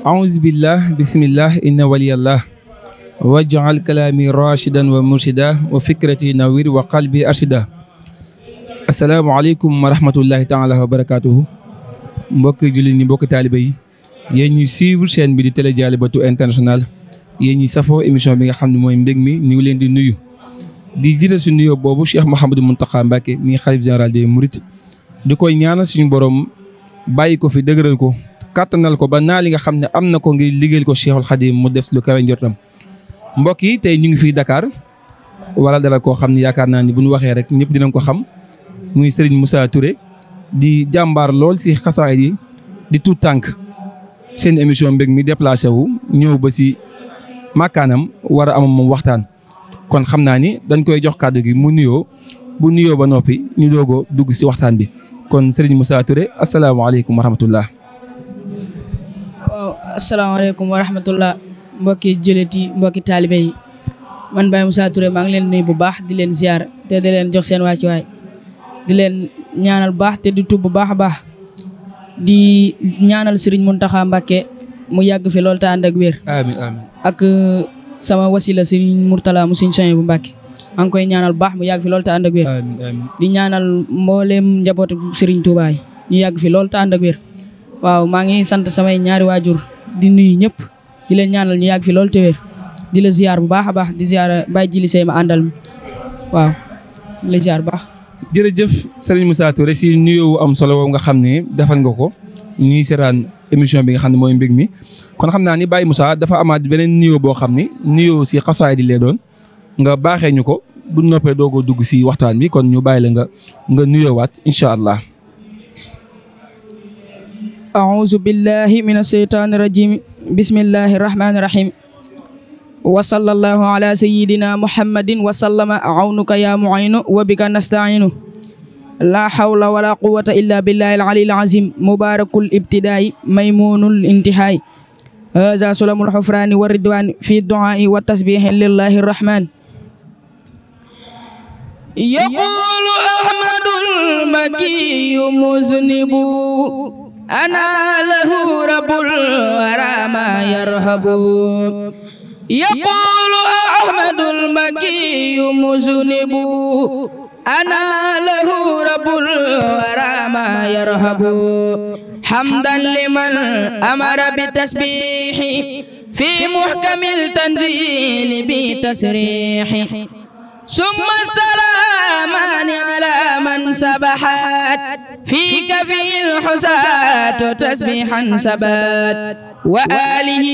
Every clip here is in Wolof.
أعوذ بالله بسم الله إن ولي الله واجعل كلامي راشدا ومرشدا وفكرتي نوير وقلبي أرشدا السلام عليكم ورحمة الله تعالى وبركاته mbokk jullit ñi mbokk taalibe yi yéen ñi suivre chaîne bi di Télé Dialibatoul International yéen ñi safoo émission bi nga xam ne mooy mbég mi ñu ngi leen di nuyu di jiital si nuyoo boobu Cheikh Mouhamadou Mountakha Mbacké mi xalif général des Mourides di koy ñaanal suñu borom bàyyi ko fi dëgëral ko kàttanal ko ba naa li nga xam ne am na ko ngir liggéeyal ko Cheikhul Khadim mu def lu kawe njortam mbokk yi tey ñu ngi fii Dakar wala dara koo xam ne yaakaar naa ni bu ñu waxee rek ñëpp dinañ ko xam muy Serigne Moussa Touré di jàmbaar lool si xasaay yi di tuut tànk seen émission mbég mi déplacé wu ñëw ba si màkkaanam war a am moom waxtaan kon xam naa ni dañ koy jox kàddu gi mu nuyoo bu nuyoo ba noppi ñu doogoo dugg si waxtaan bi kon Serigne Moussa Touré asalaamaaleykum wa rahmatullah. waaw asalaamaaleykum wa rahmatullah mbokki jullit yi mbokki taalibe yi man Baye Moussa Touré maa ngi leen nuyu bu baax di leen ziar te di leen jox seen wàccuwaay di leen ñaanal bu baax te di tub bu baax a baax di ñaanal Serigne Mountakha Mbacké mu yàgg fi loolu te ànd ak wér. amiin amiin ak sama wasila Serigne Mourtala mu Serigne Souhaïbou Mbacké maa ngi koy ñaanal bu baax mu yàgg fi loolu te ànd ak wér. amiin amiin di ñaanal mboolem njabootu Serigne Touba yi ñu yàgg fi loolu te ànd ak wér. waaw maa ngi sant samay ñaari waajur di nuyu ñëpp di leen ñaanal ñu yàgg fi loolu te wér di la ziar bu baax a baax di ziar Baye Jili Sey ma àndal waaw di la ziar bu baax. jërëjëf Serigne Moussa Touré si nuyoo am solo woowu nga xam ne defal nga ko ñuy seetaan émission bi nga xam ne mooy mbég mi kon xam naa ni Baye Moussa dafa amaat beneen nuyoo boo xam ni nuyoo si xasaay di lee doon nga baaxee ñu ko bu noppee doogoo dugg si waxtaan bi kon ñu bàyyi la nga nuyoowaat incha allah. أعوذ بالله من الشيطان الرجيم بسم الله الرحمن الرحيم وصلى الله على سيدنا محمد وسلم عونك يا معين وبك نستعين لا حول ولا قوة إلا بالله العلي العظيم مبارك الابتداء ميمون الانتهاء هذا سلم الحفران والردوان في الدعاء والتسبيح لله الرحمن يقول أحمد المكي مذنب أنا له رب الورى ما يرهب يقول أحمد المكي مذنب أنا له رب الورى ما يرهب حمدا لمن أمر بالتسبيح في محكم التنزيل بتسريح ثم السلامان على من سبحت فيك في الحساة تسبيحا سبات وآله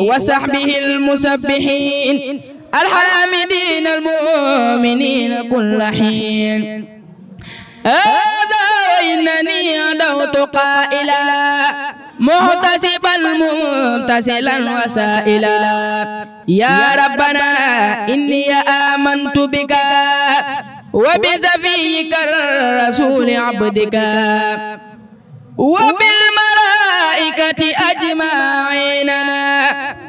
وصحبه المسبحين الحامدين المؤمنين كل حين هذا وإنني عدوت قائلا محتسبا ممتثلا وسائلا يا ربنا إني آمنت بك وبسفيك الرسول عبدك وبالملائكة أجمعين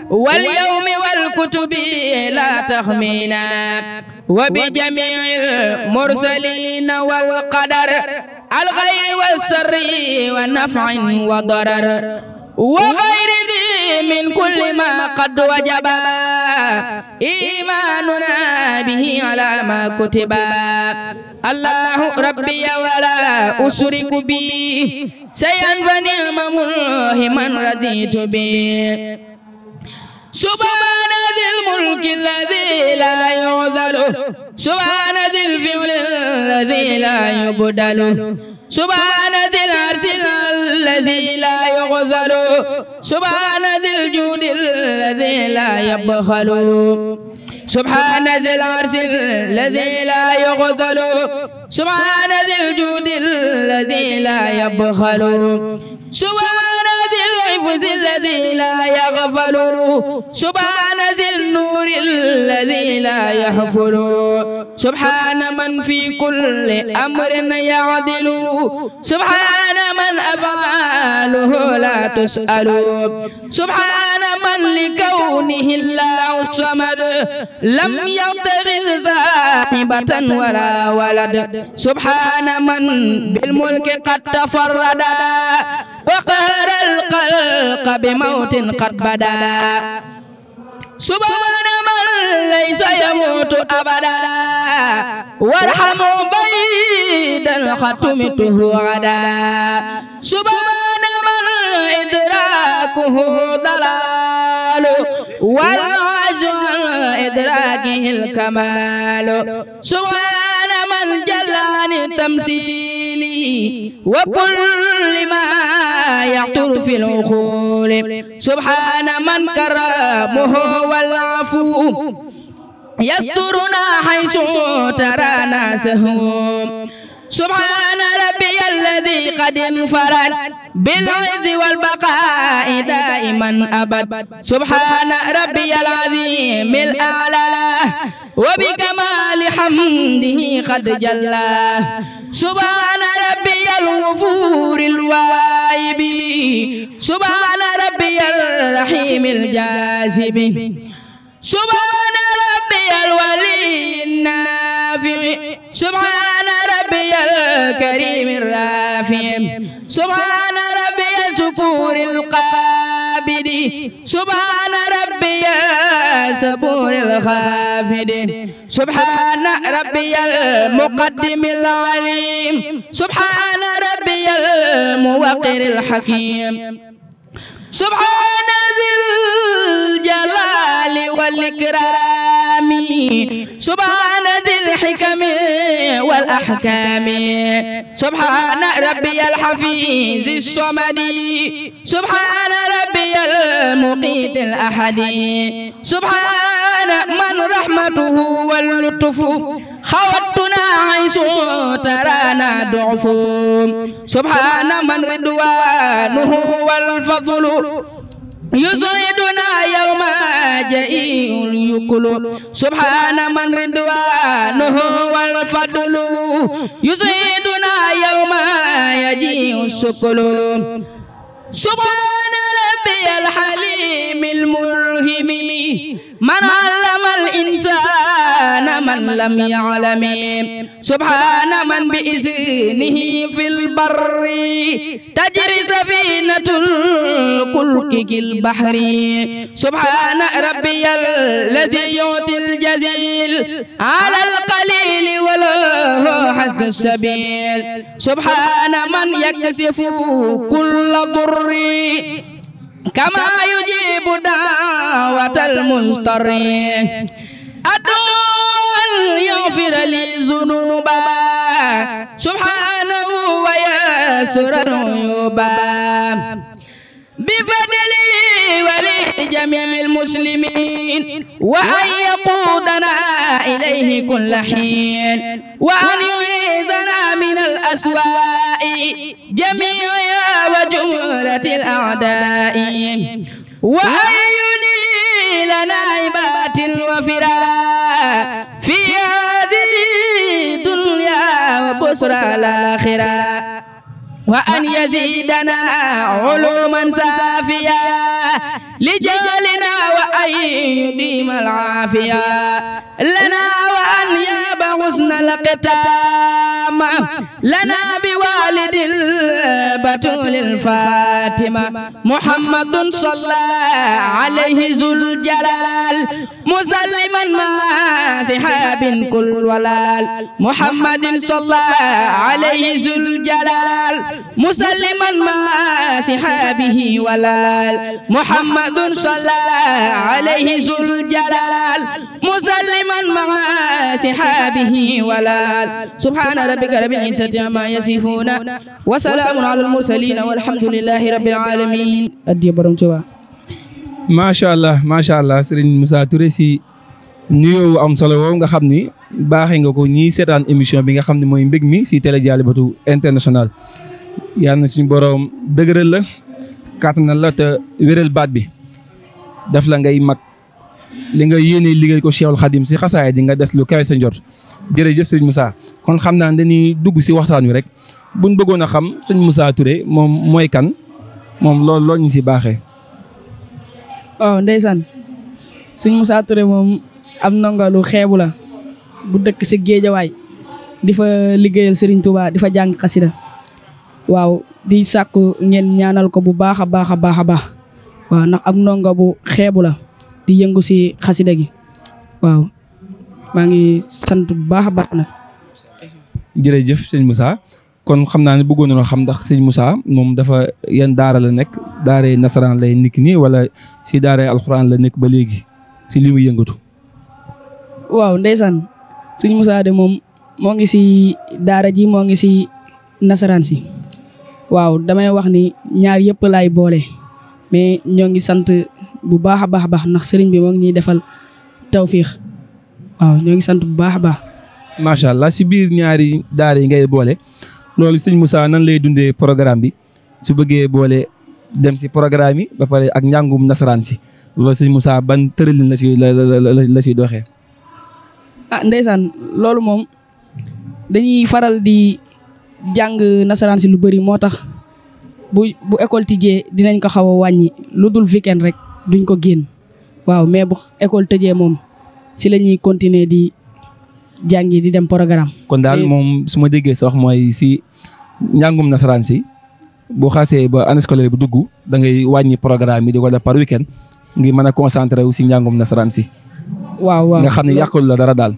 واليوم والكتب لا تخمينا وبجميع المرسلين والقدر الخير والسر والنفع وضرر وغير ذي من كل ما قد وجب إيماننا به على ما كتب الله ربي ولا أشرك به شيئا فنعم ملهما رضيت به سبحان ذي الملك الذي لا يعذل سبحان ذي الفعل الذي لا يبدل سبحان ذي العرش الذي لا يغذل سبحان ذي الجود الذي لا يبخل سبحان ذي العرش الذي لا يغذل سبحان ذي الجود الذي لا يبخل سبحان ذي العفو النفس الذي لا يغفل سبحان ذي النور الذي لا يحفل سبحان من في كل أمر يعدل سبحان من أفعاله لا تسأل سبحان من لكونه الله الصمد لم يتخذ صاحبة ولا ولد سبحان من بالملك قد تفرد وقهر الخلق بموت قد بدا سبحان من ليس يموت أبدا وارحم بيد الختمته عدا سبحان من إدراكه ضلال والعجز عن إدراكه الكمال سبحان من جل عن التمثيل وكل ما يعتر في العقول سبحان من كرمه والعفو يسترنا حيث ترانا سهوم سبحان ربي الذي قد انفرد بالعز والبقاء دائما أبد سبحان ربي العظيم الأعلى وبكمال حمده قد جلى سبحان ربي الغفور الواهب سبحان ربي الرحيم الجاذب سبحان ربي الولي النافع سبحان ربي الكريم الرافع سبحان ربي الشكور القابد سبحان ربي الصبور الخافض سبحان ربي المقدم العليم سبحان ربي الموقر الحكيم سبحان ذي الجلال والإكرام سبحان ذي الحكم والأحكام سبحان ربي الحفيظ الصمد سبحان ربي المقيت الأحد سبحان من رحمته واللطف خوتنا حيث ترانا ضعف سبحان من رضوانه والفضل يزيدنا يوم جئي يكل سبحان من رضوانه والفضل يزيدنا يوم يجيء السكل سبحان ربي الحليم الملهم من علم الإنسان من لم يعلم سبحان من بإذنه في البر تجري سفينة الفلك البحر سبحان ربي الذي يعطي الجزيل على القليل وله حسن السبيل سبحان من يكشف كل ضر كما يجيب دعوة المضطر أدعو أن يغفر لي ذنوبا سبحانه ويسر عيوبا بفضله ولجميع المسلمين وأن يقودنا إليه كل حين وأن يعيذنا من الأسواء جميعها وجملة الأعداء وأن ينيلنا عبات وفراء في هذه الدنيا وبشرى الآخرة وأن يزيدنا علوما سافيا لجالنا وأن يديم العافية لنا وأن ياب حسن الختام لنا بوالد البتول الفاتمة محمد صلى عليه ذو الجلال مسلما مع صحاب كل ولال محمد صلى عليه ذو الجلال مسلما مع صحابه ولال محمد صلى عليه ذو الجلال مسلما مع صحابه ولال سبحان ربك رب العزة عما يصفون وسلام على المرسلين والحمد لله رب العالمين أدي برم توا ما شاء الله Serigne Moussa Touré si nuyoo am solo woowu nga xam ni baaxee nga ko ñii seetaan émission bi nga xam ne mooy mbég mi si télé Dialibatoul International yal na suñu borom dëgëral la kàttanal la te wéral baat bi def la ngay mag li nga yéene liggéey ko Cheikhul Khadim si xasaay di nga des lu kawe sa njort jërëjëf sëñ Moussa kon xam naa dañuy dugg si waxtaan wi rek buñ bëggoon a xam sëñ Moussa Touré moom mooy kan moom loolu ñu si baaxee. waaw ndeysaan sëñ Moussa Touré moom am ndongo lu xeebu la bu dëkk si Géejawaay di fa liggéeyal Serigne Touba di fa jàng xasida waaw di sàkku ngeen ñaanal ko bu baax a baax a baax a baax waaw ndax am ndongo bu xeebu la di yëngu si xasida gi waaw maa ngi sant bu baax a baax nag. jërëjëf sëñ Moussa kon xam naa ne bëggoon nañoo xam ndax sëñ Moussa moom dafa yan daara la nekk daaree nasaraan lay nekk nii wala si daaree alxuraan la nekk ba léegi si li muy yëngatu. waaw ndeysaan sëñ Moussa de moom moo ngi si daara ji moo ngi si nasaraan si waaw damay wax ni ñaar yëpp laay boole mais ñoo ngi sant bu baax a baax a baax ndax sëriñ bi moo ngi ñuy defal tawfiix waaw ñoo ngi sant bu baax a baax. macha allah si biir ñaari daara yi ngay boole loolu sëñ Moussa nan lay dundee programme bi su bëggee boole dem si programme yi ba pare ak njàngum nasaraan si loolu sëñ Moussa ban tëralin la si doxee. ndeysaan loolu moom dañuy faral di jàng nasaraan si lu bëri moo tax bu école tijjee dinañ ko xaw a wàññi lu dul weekend rek duñ ko génn waaw mais bu école tëjee moom si la ñuy continuer di jàngi di dem programme. kon daal moom su ma déggee sa wax mooy si njàngum nasaraan si boo xasee ba année scolaire bu dugg da ngay wàññi programme yi di ko def par weekend ngir mën a concentré wu si njàngum nasaraan si. waaw nga xam ne yàqalu la dara daal.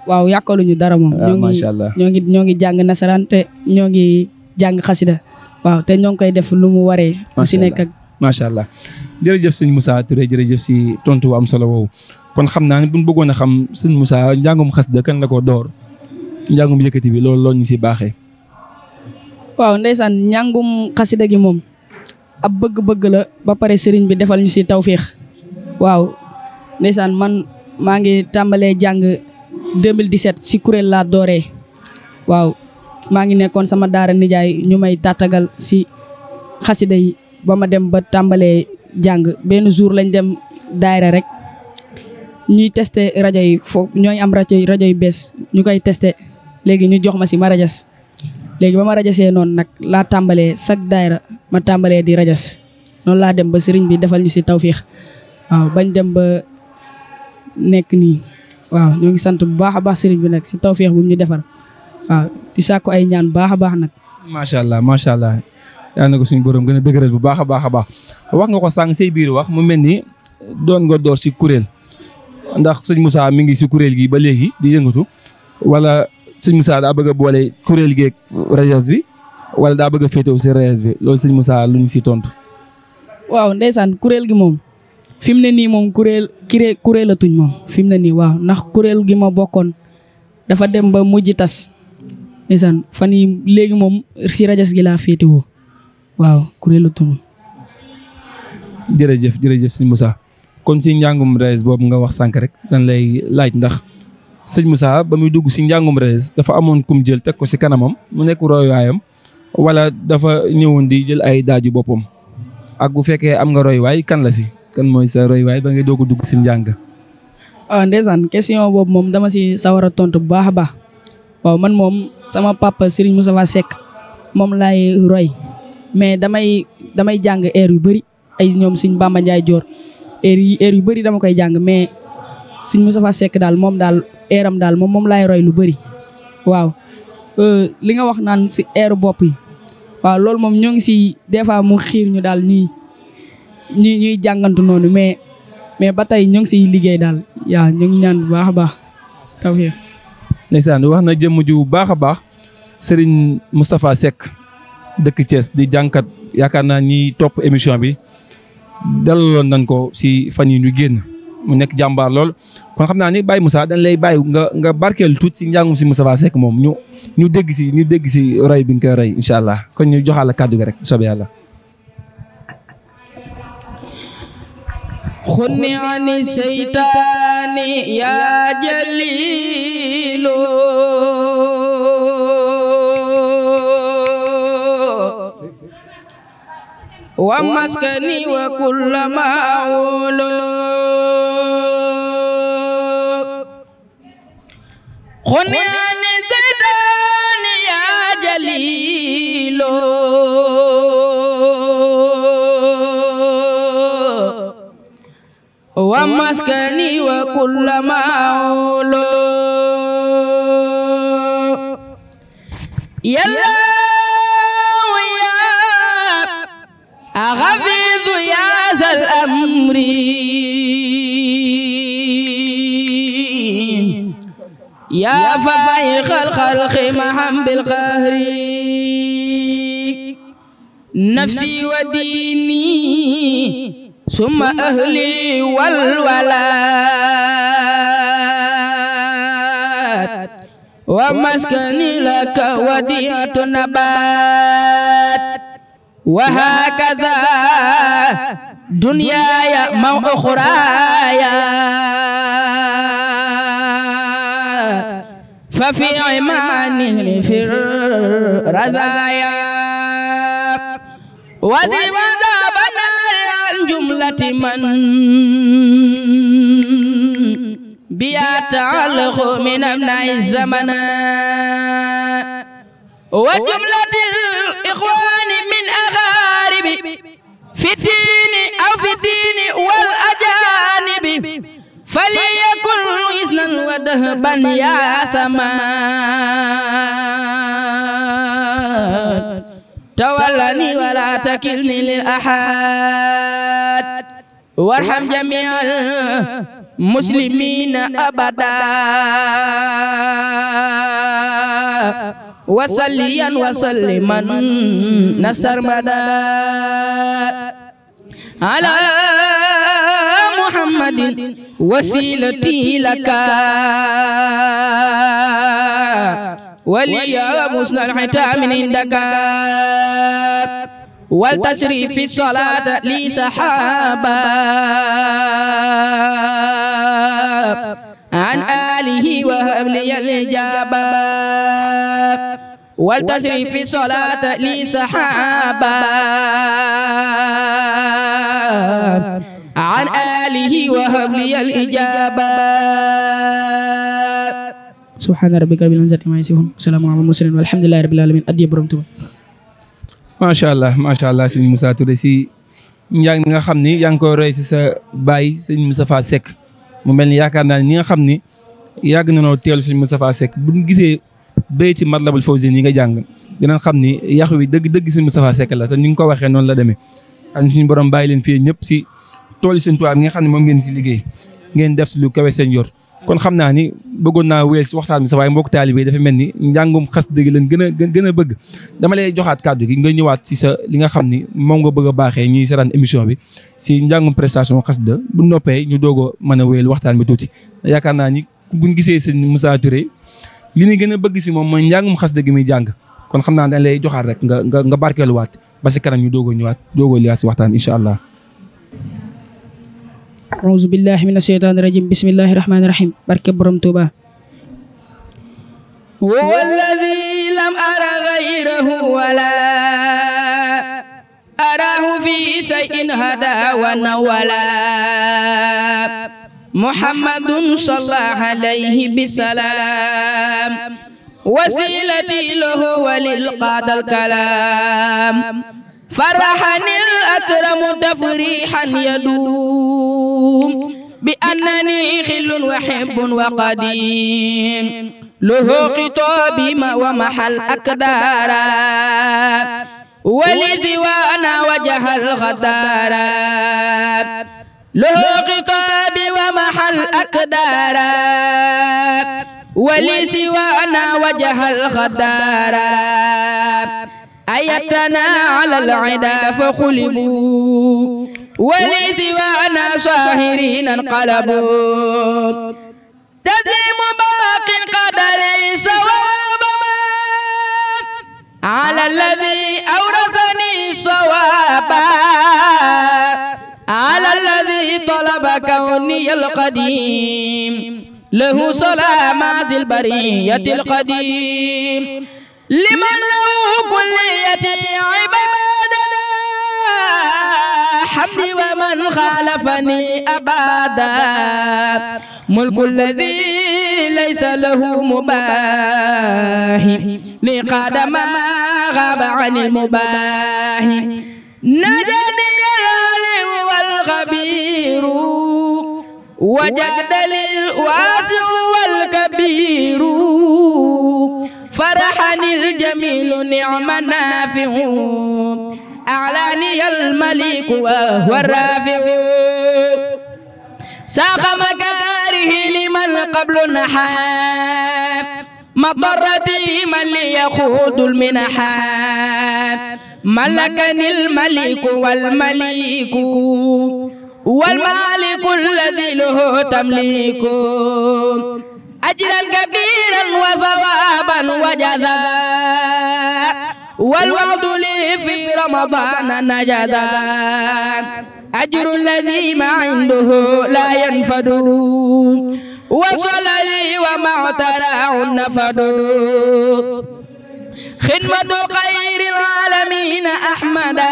waaw yàqaluñu dara moom. macha allah ñoo ngi jàng nasaraan te ñoo ngi jàng xasida waaw te ñoo ngi koy def lu mu waree. mu si nekk ak macha allah jërëjëf sëñ Moussa Touré jërëjëf si tontu bu am solo woowu kon xam naa ne buñ bëggoon a xam sëñ Moussa njàngum xasida kan la ko door njàngum yëkkati bi loolu ñu si baaxee. waaw ndeysaan njàngum xasida gi moom ab bëgg-bëgg la ba pare sëriñ bi defal ñu si tawféex waaw ndeysaan man maa ngi tàmbalee jàng 2017 si kuréel laa dooree waaw maa ngi nekkoon sama daara nijaay ñu may tàttagal si xasida yi ba ma dem ba tàmbalee jàng benn jour lañ dem daayira rek ñuy testé rajo yi foofu ñooy am rajo yu bees ñu koy testé léegi ñu jox ma si ma rajas léegi ba ma rajasee noonu nag laa tàmbalee chaque daayira ma tàmbalee di rajas noonu laa dem ba sëriñ bi defal ñu si tawfiix waaw bañ dem ba nekk nii waaw ñoo ngi sant bu baax a baax sëriñ bi nag si tawfiix bu ñu defar waaw di sàkku ay ñaan baax a baax nag. macha allah macha allah yaa na ko suñu borom gën a dëgëral bu baax a baax a baax wax nga ko sànq say biir wax mu mel ni doon nga door si kuréel ndax sëñ Moussa mi ngi si kuréel gi ba léegi di yëngatu wala sëñ Moussa daa bëgg a boole kuréel gi ak rajas bi wala daa bëgg a féetewoo si rajas bi loolu sëñ Moussa lu ñu si tontu. waaw ndeysaan kuréel gi moom fi mu ne nii moom kuréel atuñ moom fi mu ne nii waaw ndax kuréel gi ma bokkoon dafa dem ba mujj tas ndeysaan fan yi léegi moom si rajas gi laa féetewoo waaw kuréel atuñ. jërëjëf sëñ Moussa kon si njàngum rees boobu nga wax sànq rek dañ lay laaj ndax sëñ Moussa ba muy dugg si njàngum rees dafa amoon kum jël teg ko si kanamam mu nekk royuwaayam wala dafa ñëwoon di jël ay daaju boppam ak bu fekkee am nga royuwaay kan la si kan mooy sa royuwaay ba ngay doog a dugg si njàng. ndeysaan question boobu moom dama si sawar a tontu bu baax a baax waaw man moom sama papa Serigne Moustapha Seck moom laay roy mais damay jàng air yu bëri ay ñoom Serigne Bamba Ndiaye Dior air yu bëri dama koy jàng mais Serigne Moustapha Seck daal moom daal airam daal moom laay roy lu bëri waaw li nga wax naan si airu bopp yi waaw loolu moom ñoo ngi si des fois mu xiir ñu daal ñuy jàngantu noonu mais ba tey ñoo ngi siy liggéey daal yaa ñu ngi ñaan bu baax a baax tawfiix. ndeysaan wax na jëmm ju bu baax a baax Serigne Moustapha Seck dëkk Thiès di jànkat yaakaar naa ñi topp émission bi dalaloon nañ ko si fan yi ñu génn mu nekk jàmbaar lool kon xam naa ni Baye Moussa dañ lay bàyyi nga barkeelu tuuti si njàngum si Moustapha Seck moom ñu dégg si roy bi nga koy roy incha allah kon ñu joxaala kàddu gi rek soobee yàlla. خني عن الشيطان يا جليل ومسكني وكل ما أقول خني عن الزيدان يا جليل ومسكني وكل ما أقول يا الله يا غفيظ يا ذا الأمر يا فائق الخلق محم بالقهر نفسي وديني ثم أهلي والولاد ومسكني لك وديعة نبات وهكذا دنياي مع أخرايا ففي عماني في الرذايا واضرب عذاب النار عن جملة من بيا تعلق من أبناء الزمن وجملة الإخوان من أغارب في الدين أو في الدين والأجانب فليكن إذنا ودهبا يا سمان تولني ولا تكلني للأحد وارحم جميع المسلمين أبدا وصليا وسلما نسرمدا على محمد وسيلتي لك ولي مسنى الحتام عندك والتسري في الصلاة لي سحابا عن آله وهب لي الإجابة والتسري في الصلاة لي سحابا عن آله وهب لي الإجابة سبحان ربك رب العزة عما يصفون وسلام على المرسلين والحمد لله رب العالمين addiya Borom Tuuba macha allah sëñ Moussa Touré si njàng mi nga xam ni yaa ngi ko roy si sa baay sëñ Moustapha Seck mu mel ni yaakaar naa ni nga xam ni yàgg na noo teelu sëñ Moustapha Seck bu ñu gisee bayti Matlabul Fawzayni yi nga jàng dinañ xam ni yàqu wi dëgg sëñ Moustapha Seck la te ni nga ko waxee noonu la demee ak suñu borom bàyyi leen fii ñëpp si tool yi seen tubaab bi nga xam ne moom ngeen si liggéey ngeen def si lu kawe seen yor kon xam naa ni bëggoon naa wéyal si waxtaan bi sa waaye mbokk taalibe dafa mel ni njàngum xas dëgg leen gën a bëgg dama lay joxaat kàddu gi nga ñëwaat si sa li nga xam ni moom nga bëgg a baaxee ñuy saraan émission bi si njàngum prestation xasida bu noppee ñu doog a mën a wéyal waxtaan bi tuuti yaakaar naa ni buñ gisee sëñ Moussa Touré li ñu gën a bëgg si moom mooy njàngum xasida gi muy jàng kon xam naa dañ lay joxaat rek nga barkeeluwaat ba si kanam ñu doog a ñëwaat doog a liyaat si waxtaan incha allah. أعوذ بالله من الشيطان الرجيم بسم الله الرحمن الرحيم بركة Borom Tuuba هو الذي لم أرى غيره ولا أراه في شيء هدى ونولا محمد صلى عليه بالسلام وسيلتي له وللقاد الكلام فرحني الأكرم تفريحا يدوم بأنني خل وحب وقديم له خطابي ومحل أكدارا ولذوانا وجه الغدارا له خطابي ومحل أكدارا ولسوانا وجه الغدارا أيتنا على العدا فخلبوا ولذوانا صاهرين انقلبوا تديم باق قدر صوابا على الذي أورثني صوابا على الذي طلب كوني القديم له سلام ذي البرية القديم لمن له كلية عبادة من خالفني أبدا ملك الذي ليس له مباه لقد ما غاب عن المباه نجاني العليم والخبير وجاد للواسع والكبير فرحني الجميل نعم نافع أعلاني الملك وهو الرافع ساق مكاره لمن قبل نحات مضرتي من ليخوض المنحات ملكني الملك والمليك والمالك الذي له تمليك أجرا كبيرا وثوابا وجزاء والوعد لي في رمضان نجدا أجر الذي ما عنده لا ينفد وصل لي وما اعتراه النفد خدمة خير العالمين أحمدا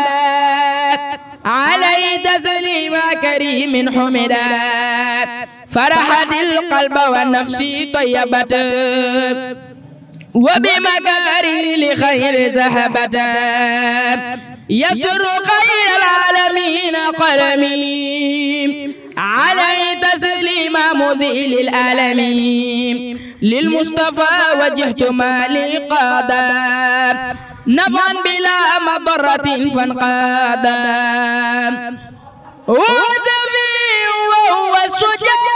عليه تسليم كريم حمدا فرحت القلب والنفس طيبة وبمكاره لخير ذهبت يسر خير العالمين قلمي عليه تسليم مذيل العالمين للمصطفى وجهت مالي قادا نفعا بلا مضرة فانقادا هو الدفيع وهو السجاع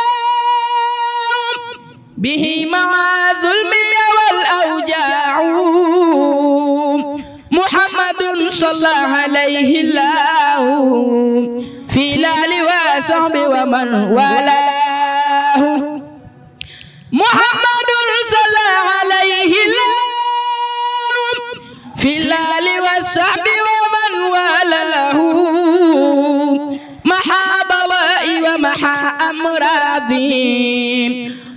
به مع ظلمي والأوجاع محمد صلى عليه الله في الآل وصحبه ومن والاه محمد صلى عليه الله في الآل وصحبه ومن والاه محا بلائي ومحا أمراضي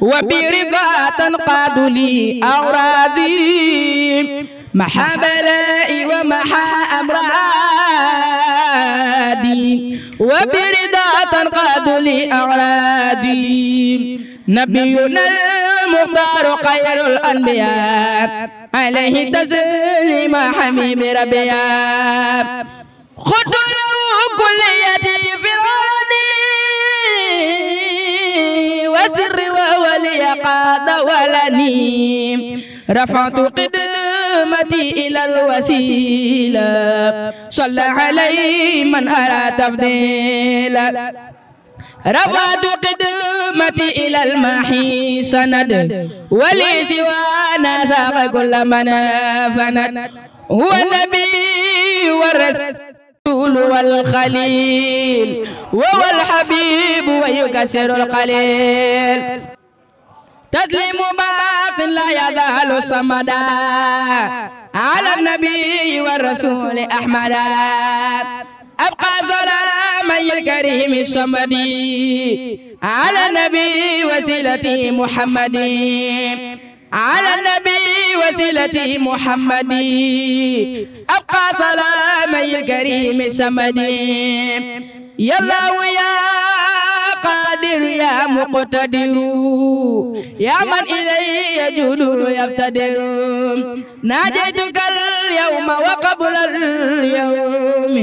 وبرضا تنقاد لي أوراضي محا بلائي ومحا أمراضي وبرضا تنقاد لي أورادي نبينا المختار خير الأنبياء عليه تسليم حبيب ربيا خذ له كليتي في الغني وسر وولي قاد ولني رفعت قدمتي إلى الوسيلة صلى عليه من أرى تفضيلا رفعت قدمتي إلى المحي سند ولي سوانا ساق كل من فند هو النبي والرسول والخليل وهو الحبيب ويكسر القليل تسليم باق لا يزال صمدا على النبي والرسول أحمدا أبقى سلامي الكريم الصمدي على النبي وسيلتي محمدي على النبي وسيلتي محمدي أبقى سلامي الكريم الصمدي يا الله يا قادر يا مقتدر يا من إليه يجود يبتدر ناجيتك اليوم وقبل اليوم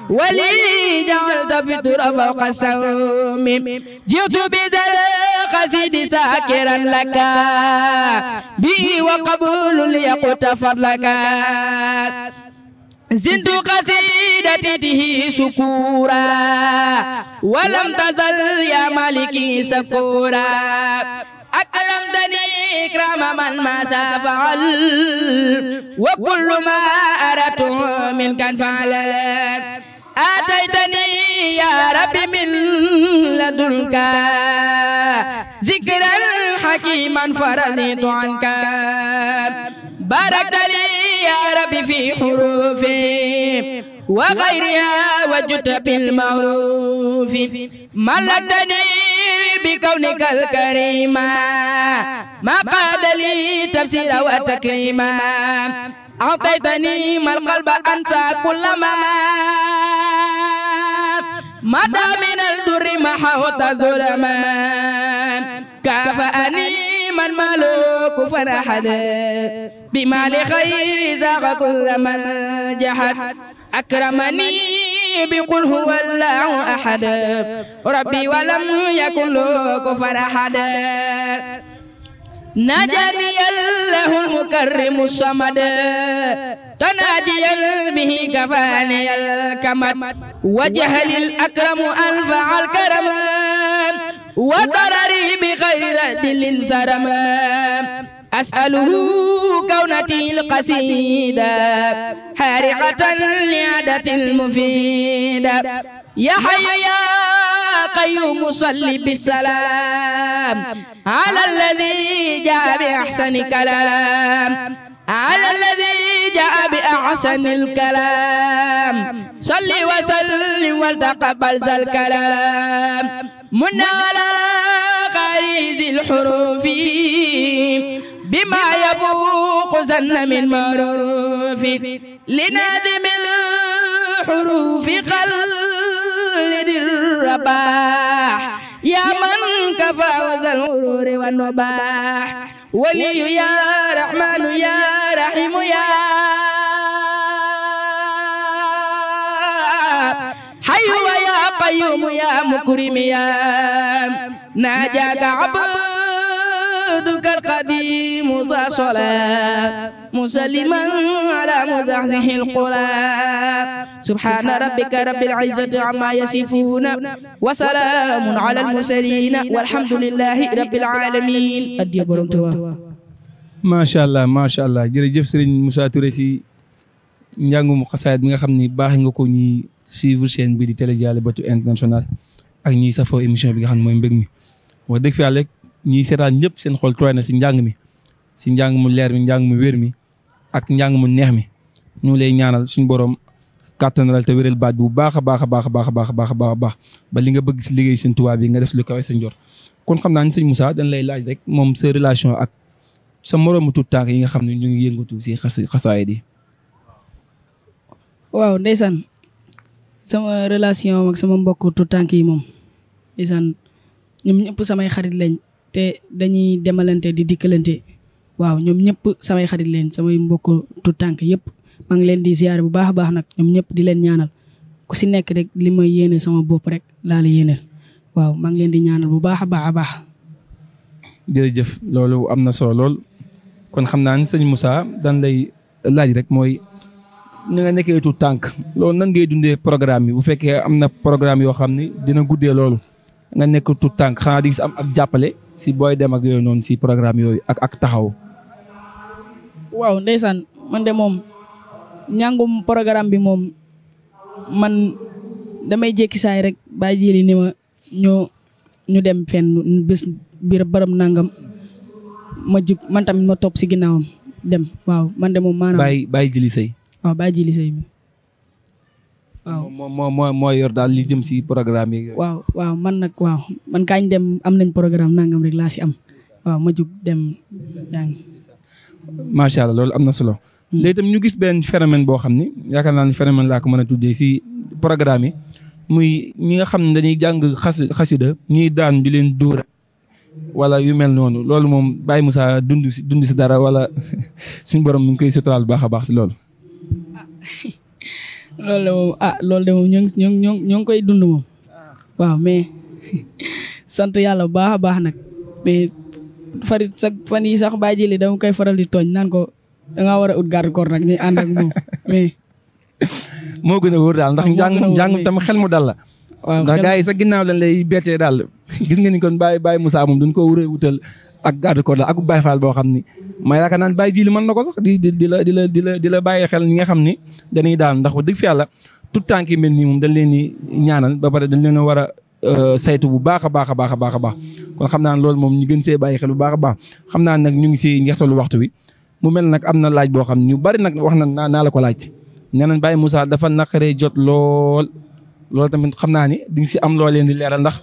ولي جعلت فطر فوق السوم جئت بذا القصيد ساكرا لك به وقبول ليقتفر لك زنت قصيدته سكورا ولم تزل يا مالكي سكورا أكرمتني إكرام من ما فعل وكل ما أردت منك فعل آتيتني يا ربي من لدنك ذكرا حكيما فرضيت عنك باركت لي يا ربي في حروفي وغيرها وجدت بالمعروف ملكتني بكونك الكريم ما قاد لي تفسير وتكريما أعطيتني ما القلب أنسى كل ما مدى من الدر محوت ظلمان كافأني من ملوك فرحد بما لخير زاغ كل من جحد أكرمني بقل هو الله أحد ربي ولم يكن له كفوا أحد نجاني الله المكرم الصمد تناجيا به كفاني الكمد وجهل الأكرم أنفع الكرم وضرري بغير دل سرم أسأله كونتي القصيدة حارقة لعادة المفيدة يا حي يا قيوم صل بالسلام على الذي جاء بأحسن كلام على الذي جاء بأحسن الكلام صل وسلم وتقبل ذا الكلام من على خارج الحروف بما يفوق زن من معروف لنادم الحروف خلد الرباح يا من كفى ذا الغرور والنباح ولي يا رحمن يا رحيم يا حي ويا قيوم يا مكرم يا ناجاك عبدك القديم ذا صلاة مسلما على مزحزح القلاب سبحان ربك رب العزة عما يصفون وسلام على المرسلين والحمد لله رب العالمين أدي بروم توا ما شاء الله jërëjëf Serigne Moussa Touré si njàngum xasaayid bi nga xam ni baax nga ko ñi suivre chaîne bi di Télé Dialibatoul International ak ñi safoo émission bi nga xam ne mooy mbég mi wax dëgg fi yàlla rek ñi seetaan ñëpp seen xol tooy na si njàng mi si njàng mu leer mi njàng mu wér mi ak njàng mu neex mi ñu lay ñaanal suñu borom kàttanal te wéral baat bu baax a baax ba li nga bëgg si liggéey suñu tubaab bi nga def lu kawe sa njor kon xam naa ni sëñ Moussa dañ lay laaj rek moom sa relation ak sa moroomu tuut tànk yi nga xam ne ñu ngi yëngatu si xasaayid yi. waaw ndeysaan sama relation ak sama mbokk tuut tànk yi moom ndeysaan ñoom ñëpp samay xarit lañ te dañuy demalante di dikkalante waaw ñoom ñëpp samay xarit lañ samay mbokk tuut tànk yëpp maa ngi leen di ziar bu baax a baax nag ñoom ñëpp di leen ñaanal ku si nekk rek li ma yéene sama bopp rek laa la yéeneel waaw maa ngi leen di ñaanal bu baax a baax. jërëjëf loolu am na solo lool kon xam naa ne sëñ Moussa dañ lay laaj rek mooy ni nga nekkee tuut tànk loolu nan ngay dundee programme bi bu fekkee am na programme yoo xam ni dina guddee loolu nga nekk tuut tànk xanaa di si am ak jàppale si booy dem ak yooyu noonu si programme yooyu ak taxaw. waaw ndeysaan man de moom ñàngum programme bi moom man damay jékki saay rek baa jili ni ma ñu dem fenn bés biir barab nangam ma jug man tamit ma topp si ginnaawam dem waaw man de moom maanaam bàyyi jili sëy waaw bàyyi jili sëy bi waaw moo yor daal li jëm si programme yi. waaw man nag waaw man kaañ dem am nañ programme nangam rek laa si am waaw ma jug dem jàng. macha allah loolu am na solo. léegi itam ñu gis benn phénomène boo xam ni yaakaar naa ne phénomène laa ko mën a tuddee si programme yi muy ñi nga xam ne dañuy jàng xasida ñiy daan di leen dóor wala yu mel noonu loolu moom Baye Moussa dund si dara wala suñu borom mu ngi koy suturaal bu baax a baax si loolu. loolu de moom ñoo ngi koy dund moom waaw mais sant yàlla bu baax a baax nag mais fan yi sax bàyyi jëli dama koy faral di tooñ naan ko da ngaa war a ut garde corps nag ñu ànd ak moom mais. moo gën a wóor daal ndax njàng tam xel mu dal la. waaw ndax gars yi sax ginnaaw lañ lay bettee daal gis nga ni kon Baye Moussa moom duñ ko wuree wutal ak garde corps daal ak Baye Fall boo xam ni ma yaakaar naan Baye Jili mën na ko sax di la bàyyi xel ñi nga xam ni dañuy daan ndax wax dëgg fi yàlla tout temps ki mel nii moom dañ leen di ñaanal ba pare dañ leen a war a saytu bu baax a baax kon xam naa ne loolu moom ñu gën see bàyyi xel bu baax a baax xam naa nag ñu ngi si njeextalu waxtu wi mu mel nag am na laaj boo xam ne ñu bari nag wax na naa la ko laaj nee nañ Baye Moussa dafa naqaree jot loolu tamit xam naa ni di nga si am loo leen di leeral ndax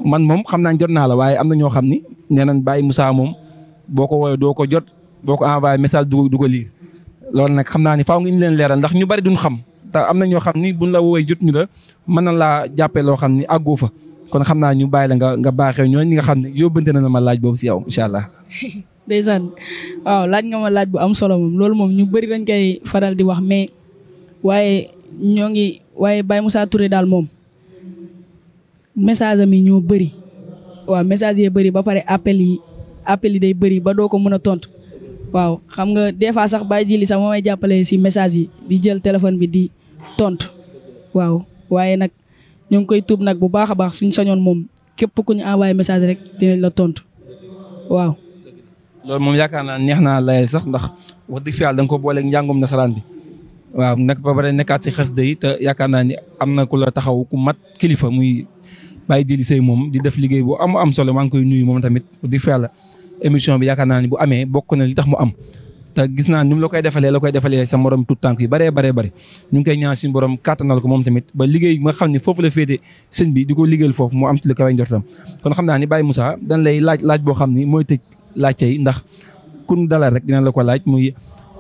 man moom xam naa jot naa la waaye am na ñoo xam ni nee nañ Baye Moussa moom boo ko woowee doo ko jot boo ko envoyé message du ko lire loolu nag xam naa ni faaw nga ñu leen leeral ndax ñu bari duñ xam te am na ñoo xam ni buñ la woowee jot ñu la mën na laa jàppee loo xam ni àggoo fa kon xam naa ñu bàyyi la nga baaxee ñooñu ñi nga xam ne yóbbante na ma laaj boobu si yow incha allah. ndeysaan waaw laaj nga ma laaj bu am solo moom loolu moom ñu bëri dañ koy faral di wax mais waaye Baye Moussa Touré daal moom message am yi ñoo bëri waaw message yi bëri ba pare appel yi day bëri ba doo ko mën a tontu waaw xam nga des fois sax Baye Jili sax moo may jàppale si message yi di jël téléphone bi di tontu waaw waaye nag ñu ngi koy tuub nag bu baax a baax suñ sañoon moom képp ku ñu envoyé message rek dinañ la tontu waaw. loolu moom yaakaar naa neex naa layal sax ndax wax dëgg fi yàlla da nga ko booleeg njàngum nasaraan bi waaw nag ba pare nekkaat si xasida yi te yaakaar naa ni am na ku la taxaw ku mat kilifa muy Baye Jili Sey moom di def liggéey bu am solo maa ngi koy nuyu moom tamit wax dëgg fi yàlla émission bi yaakaar naa ni bu amee bokk na li tax mu am te gis naa ni mu la koy defalee sa morom tout tànk yi baree ñu ngi koy ñaan suñu borom kàttanal ko moom tamit ba liggéey nga xam ne foofu la féete sëñ bi di ko liggéeyal foofu mu am ci lu kawe njortam kon xam naa ni Baye Moussa dañ lay laaj boo xam ni mooy tëj laajte yi ndax kun dalal rek dina la ko laaj muy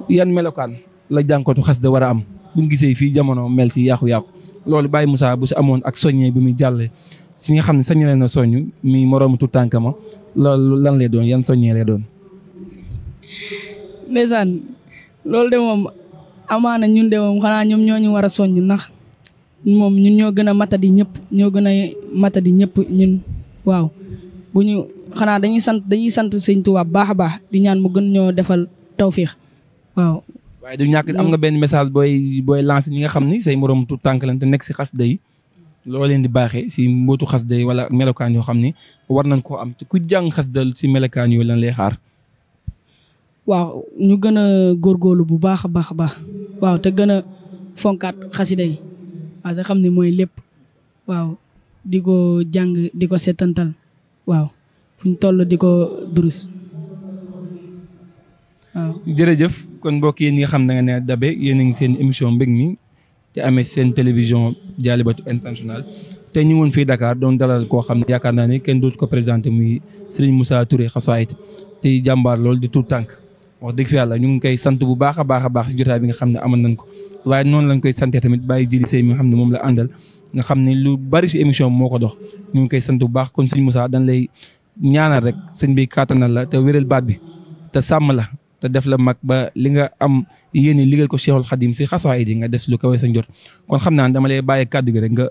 yan melokaan la jànkatu xasida war a am buñ gisee fii jamono mel si yàqu-yàqu loolu Baye Moussa bu si amoon ak soññee bi muy jàlle si nga xam ne sañ leen na soññ mi moroomu tout tànk ma loolu lan lay doon yan soññee lay doon. ndeysaan loolu de moom amaana ñun de moom xanaa ñoom ñoo ñu war a soññ ndax moom ñun ñoo gën a matadi ñëpp ñun waaw bu ñu xanaa dañuy sant sëñ Tuubaa baax a baax di ñaan mu gën ñoo defal tawfiix waaw. waaye du ñàkk am nga benn message booy lancé ñi nga xam ni say moroom tout tànk lañ te nekk si xasida yi loo leen di baaxee si mbootu xasida yi wala melokaan yoo xam ni war nañ koo am te ku jàng xasida si melokaan yooyu lan lay xaar. waaw ñu gën a góorgóorlu bu baax a baax waaw te gën a fonkaat xasida yi waaw te xam ne mooy lépp waaw di ko jàng di ko setantal waaw fu ñu toll di ko durus waaw. jërëjëf kon mbokk yéen ñi nga xam ne nga ne dabe yéen a ngi seen émission mbég mi te amee seen télévision Dialibatoul International te ñu woon fii Dakar doon dalal koo xam ne yaakaar naa ne kenn dootu ko présenté muy Serigne Moussa Touré xasaayit te jàmbaar lool di tout tànk wax dëgg fi yàlla ñu ngi koy sant bu baax a baax si jotaay bi nga xam ne amal nañ ko waaye noonu lañ koy santee tamit Baye Jili Sey mi nga xam ne moom la àndal nga xam ne lu bari si émission moo ko dox ñu ngi koy sant bu baax kon sëñ Moussa dañ lay ñaanal rek sëñ bi kàttanal la te wéral baat bi te sàmm la te def la mag ba li nga am yéene liggéeyal ko Cheikhul Khadim si xasaayid yi nga def lu kawe sa njort kon xam naa dama lay bàyyi kàddu gi rek nga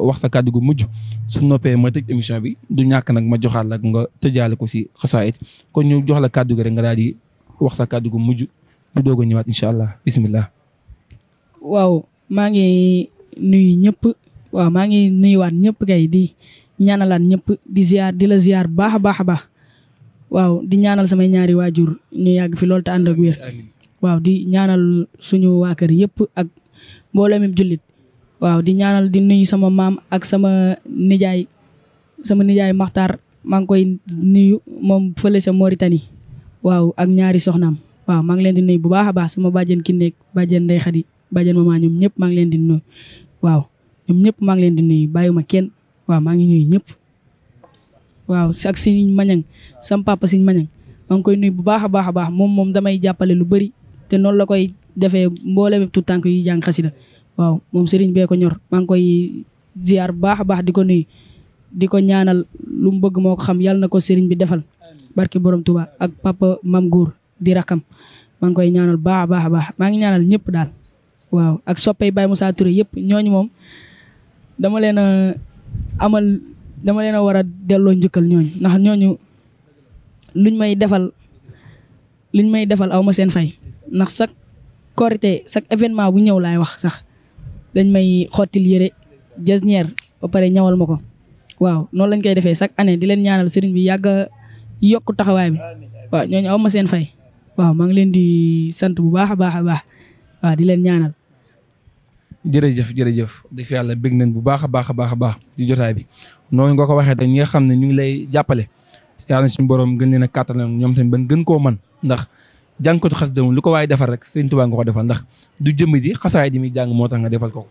wax sa kàddu gu mujj su noppee ma tëj émission bi du ñàkk nag ma joxaat la nga tëjaale ko si xasaayid kon ñu jox la kàddu gi rek nga daal di wax sa kàddu gu mujj ñu doog a ñëwaat incha allah bisimilah. waaw maa ngi nuyu ñëpp waaw maa ngi nuyuwaat ñëpp kay di ñaanalaat ñëpp di la ziar baax a baax waaw di ñaanal samay ñaari waajur ñu yàgg fi loolu te ànd ak wér waaw di ñaanal suñu waa kër yëpp ak mbooloo mi jullit waaw di ñaanal di nuyu sama maam ak sama nijaay Maxtaar maa ngi koy nuyu moom fële sa Mauritanie waaw ak ñaari soxnaam waaw maa ngi leen di nuyu bu baax a baax sama bàjjen ki nekk bàjjen Ndey Xadi bàjjen mama ñoom ñëpp maa ngi leen di nuyu waaw ñoom ñëpp maa ngi leen di nuyu bàyyiwuma kenn waaw maa ngi nuyu ñëpp waaw ak Sëñ Mañang sam papa Sëñ Mañang maa ngi koy nuyu bu baax a baax moom damay jàppale lu bëri te noonu la koy defee mboolem tout tànk yi jàng xasida waaw moom Serigne bee ko ñor maa ngi koy ziar bu baax a baax di ko nuyu di ko ñaanal lu mu bëgg moo ko xam yàlla na ko Serigne bi defal barki borom Touba ak papa Mam Gour di rakam maa ngi koy ñaanal baax a baax maa ngi ñaanal ñëpp daal waaw ak soppey Baye Moussa Touré yëpp ñooñu moom dama leen a war a delloo njëkkal ñooñu ndax ñooñu luñ may defal aw ma seen fay ndax chaque korité chaque événement bu ñëw laay wax sax dañ may xottil yére jasnière ba pare ñawal ma ko waaw noonu lañ koy defee chaque année di leen ñaanal sëriñ bi yàgg a yokk taxawaay bi waaw ñooñu aw ma seen fay waaw maa ngi leen di sant bu baax a baax waaw di leen ñaanal. jërëjëf dëgg fi yàlla bég nañ bu baax a baax ci jotaay bi noonu nga ko waxee te ñi nga xam ne ñu ngi lay jàppale yàlla suñu borom gën leen a kàttanal ñoom tamit ban gën koo mën ndax jàngkatu xasida moom lu ko waaye defal rek Sëriñ Tuubaa nga ko defal ndax du jëmm ji xasaay ji muy jàng moo tax nga defal ko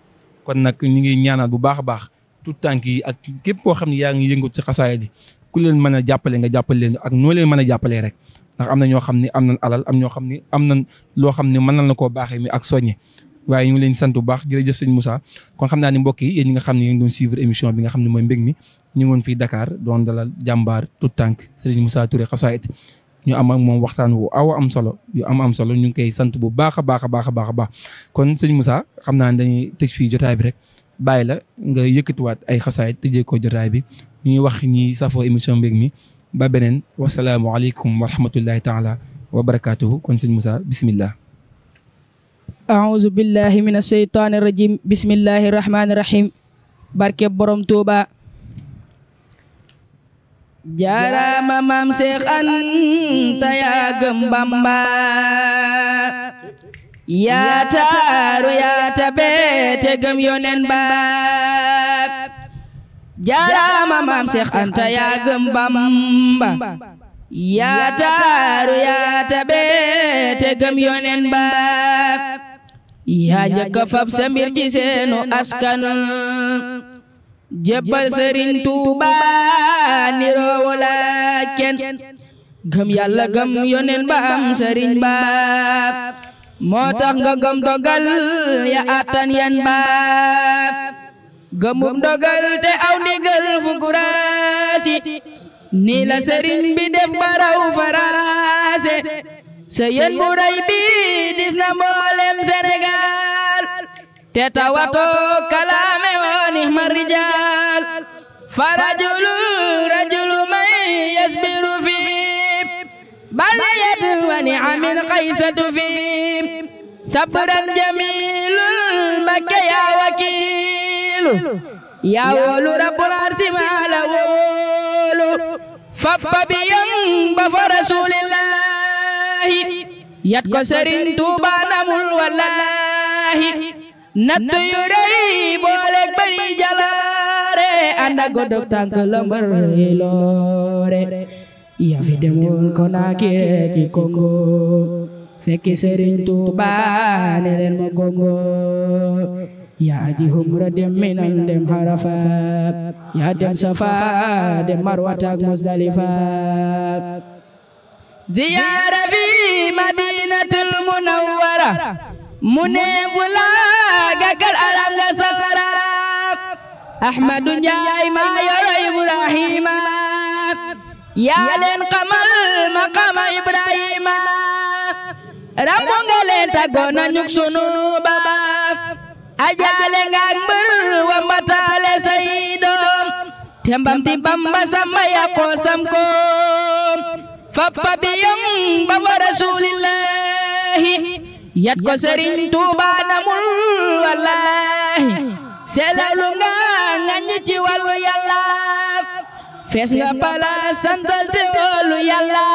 kon nag ñu ngi ñaanal bu baax a baax tout tànk yi ak képp koo xam ne yaa ngi yëngut ci xasaay di ku leen mën a jàppale nga jàppale leen ak noo leen mën a jàppalee rek ndax am na ñoo xam ne am nañ alal am ñoo xam ne am nañ loo xam ne mën nañ la koo baaxee mi ak soññe waaye ñu ngi leen sant bu baax jërëjëf sëñ Moussa kon xam naa ni mbokk yi yéen ñi nga xam ne yéen doon suivre émission bi nga xam ne mooy mbég mi ñu ngoon fii Dakar doon dalal jàmbaar tout tànk Serigne Moussa Touré Xasaayid ñu am ak moom waxtaan wu am solo yu am solo ñu ngi koy sant bu baax a baax a baax a baax a baax kon sëñ Moussa xam naa ne dañuy tëj fii jotaay bi rek bàyyi la nga yëkkatiwaat ay xasaayid tëjee ko jotaay bi ñuy wax ñi safoo émission mbég mi ba beneen wasalaamualeykum wa rahmatullahi taala wa barakaatuhu kon sëñ Moussa bismillah. أعوذ بالله من الشيطان الرجيم بسم الله الرحمن الرحيم barke borom Tuuba jaaraama maam Seex Anta yaa gëm Bamba yaa taaru yaa tabe te gëm yonen ba jaaraama maam Seex Anta yaa gëm Bamba yaa taaru yaa tabe te gëm yonen ba yaa njëkk a fab sa mbir ci seenu askan jébbal Sëriñ Tuuba niroowu la kenn gëm yàlla gëm yonen ba am sëriñ ba moo tax nga gëm dogal ya attan yan ba gëmum dogal te aw ndigal fu kuraasi nii la sëriñ bi def baraw faraase sa yen bu rëy bi dis na mboolem Sénégal te tawato kalaame wooni ma rijaal fa rajulu may yasbiru fi baliyat wa ni'amin qaysatu fi sabran jamilul Mbakke yaa wakiilu yaa woolu rabbul arsi maa la woolu fappa biyam ba fa rasulillahi yat ko Sëriñ Tuuba namul wallahi nattu yu rëy booleeg bari jalaare anda godog tànk lambar loore yaa fi demoon Konaakiri ki Kongo fekki Sëriñ Tuuba ne leen ma gongo yaa aji humra dem Minan dem Harafa yaa dem Safa dem Marwata ak Musdalifa ziyaara fi Madinatul Munawwara mu ne fu gàggal alam nga sara Ahmadu Njaay maa yoro Ibrahima yaa leen xamal maqama Ibrahima rammu nga leen tàggoon nañu sunu ba ajaale nga ak mbër wa mbataale say doom tembam ti Bamba samba yaqoo sam ko fappa biyam ba wa rasulillahi yat ko Sëriñ Tuuba namul wallahi selalu nga ngañi ci wàllu yàlla fees nga pala santal te wóolu yàlla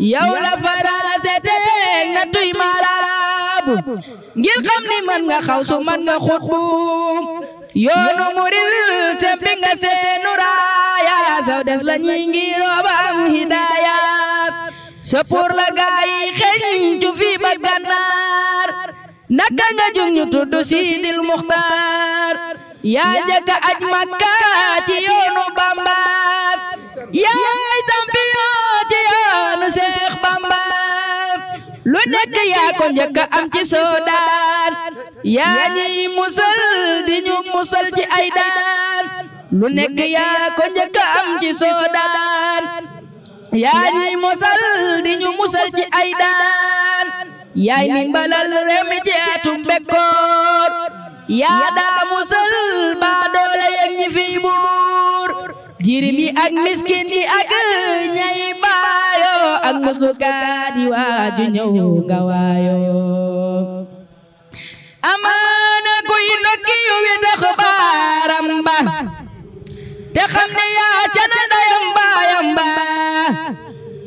yow la faraase te na tuy marabu ngir xam ni man nga xawsu man nga xutbu yoonu muril sempi nga seenu raaya saw des la ñi ngiroo ba am hidaaya sëpur la gaayi xeñ cu fi ba Gànnaar naka nga jug ñu tudd Sidil Muxtaar yaa njëkk a aj Makka ci yoonu Bamba yaay tampiyon ci yoonu Seex Bamba lu nekk yaa ko njëkk a am ci Soodaan yaa ñuy musal di ñu musal ci ay daan lu nekk yaa ko njëkk a am ci Soodaan yaa ñuy musal di ñu musal ci ay daan yaay ni mbalal réew mi ci atum bekkoor yaa daa musal baa doole yeg ñi fi buur jirim yi ak miskin yi ak ñay baayo ak muslukaat yi waaju ñëw nga waayo amaana kuy nokki yu wi tax baaram ba te xam ne yaa cana ndayam baayam ba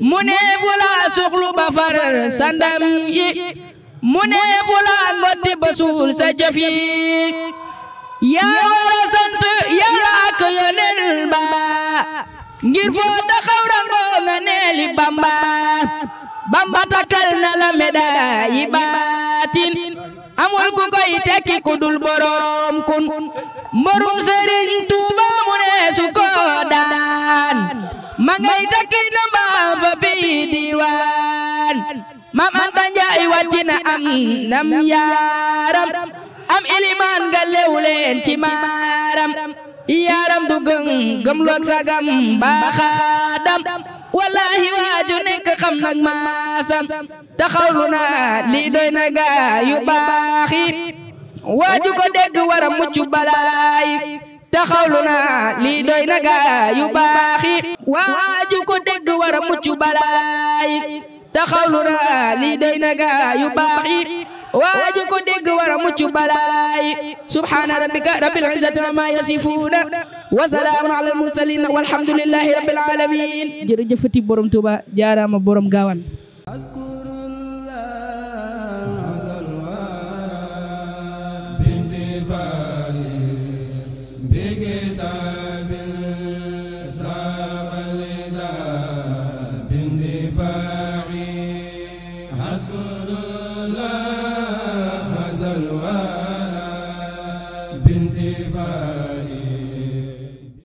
mu ne fu laa suxlu ba far sandam yi mu ne fu laa ngotti ba suul sa jëf yi yaa war a sant Yàlla ak Yonent ba ngir foo taxaw rangoo nga neeli Bamba Bamba takkal na la médaille baatin amul ku koy tekki ku dul borom kun mborum Sëriñ Tuuba mu ne su ko daan ma ngay takki na mbaa fa bi diwaan Maam Anta Njaay wàcc na am nam yaaram am ilimaan nga lew leen ci maaram yaaram du gëm loog sagam baaxaadam wallahi waaju nekk xam nag maasam taxawlu na lii doy na gaa yu baax yi waaju ko dégg war a mucc balaay taxawlu na lii doy na gaa yu baax yi waaju ko dégg war a mucc balaay taxawlu na lii doy na gaa yu baax yi waaju ko dégg war a mucc balaay subhaana rabbika rabbil izzati ammaa yasifuuna wa salaamun alal mursaliin walhamdulillahi rabbil aalamiin jërëjëfati borom Tuuba jaaraama borom Gaawan